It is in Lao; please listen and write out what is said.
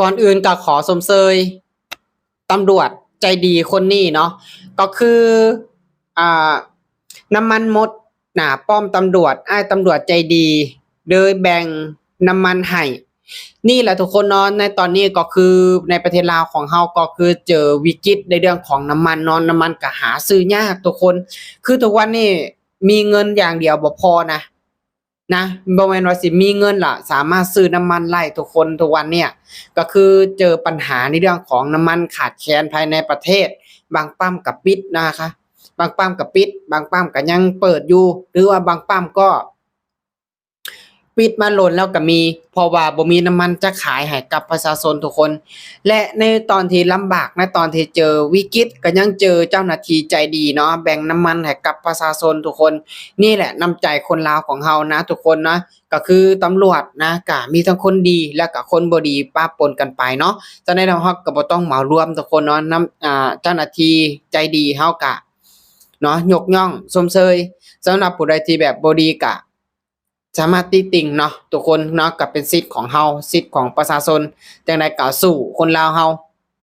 ກ່ອນອື່ນກໍຂໍຊົມເຊີຍຕຳຫຼວດໃຈດີຄົນນີ້ເນາະ ກໍຄື ອ່າ ນ້ຳມັນໝົດໜ້າປ້ອມຕຳຫຼວດ ອ້າຍຕຳຫຼວດໃຈດີເລີຍແບ່ງນ້ຳມັນໃຫ້. ນີ້ແຫຼະທຸກຄົນເນາະ ໃນຕອນນີ້ກໍຄືໃນປະເທດລາວຂອງເຮົາກໍຄືເຈີວິກິດໃນເລື່ອງຂອງນ້ຳມັນເນາະ ນ້ຳມັນກໍຫາຊື້ຍາກທຸກຄົນ. ຄືທຸກວັນນີ້ມີເງິນຢ່າງດຽວບໍ່ພໍນະ ນະ ບໍ່ແມ່ນວ່າຊິມີເງິນລະສາມາດຊື້ນ້ຳມັນໄດ້ທຸກຄົນ. ທຸກວັນເນີ້ຍກໍຄືເຈີປັນຫາໃນເລື່ອງຂອງນ້ຳມັນຂາດແຄນພາຍໃນປະເທດ ບາງປ້ຳກໍປິດນະຄະ ບາງປ້ຳກໍປິດ ບາງປ້ຳກໍຍັງເປີດຢູ່ ຫຼືວ່າບາງປ້ຳກໍປິດມາດົນແລ້ວກໍມີ ເພາະວ່າບໍ່ມີນ້ຳມັນຈະຂາຍໃຫ້ກັບປະຊາຊົນທຸກຄົນ. ແລະ ໃນຕອນທີ່ລຳບາກ ໃນຕອນທີ່ເຈີວິກິດ ກໍຍັງເຈີເຈົ້າໜ້າທີ່ໃຈດີເນາະ ແບ່ງນ້ຳມັນໃຫ້ກັບປະຊາຊົນທຸກຄົນ. ນີ້ແຫຼະນ້ຳໃຈຄົນລາວຂອງເຮົານະທຸກຄົນນະ ກໍຄືຕຳຫຼວດນະ ກະມີທັງຄົນດີ ແລະກະຄົນບໍ່ດີປະປົນກັນໄປເນາະ. ຈັ່ງໃດເຮົາກໍບໍ່ຕ້ອງເໝົາລວມທຸກຄົນເນາະ ນຳ ອ່າ ເຈົ້າໜ້າທີ່ໃຈດີເຮົາກະເນາະ ຍົກຍ້ອງຊົມເຊີຍ. ສຳລັບຜູ້ໃດທີ່ແບບບໍ່ດີກະສາມາດຕິຕິງເນາະທຸກຄົນເນາະ ກໍເປັນສິດຂອງເຮົາ ສິດຂອງປະຊາຊົນ. ຈັ່ງໃດກໍສູ້ ຄົນລາວເຮົາ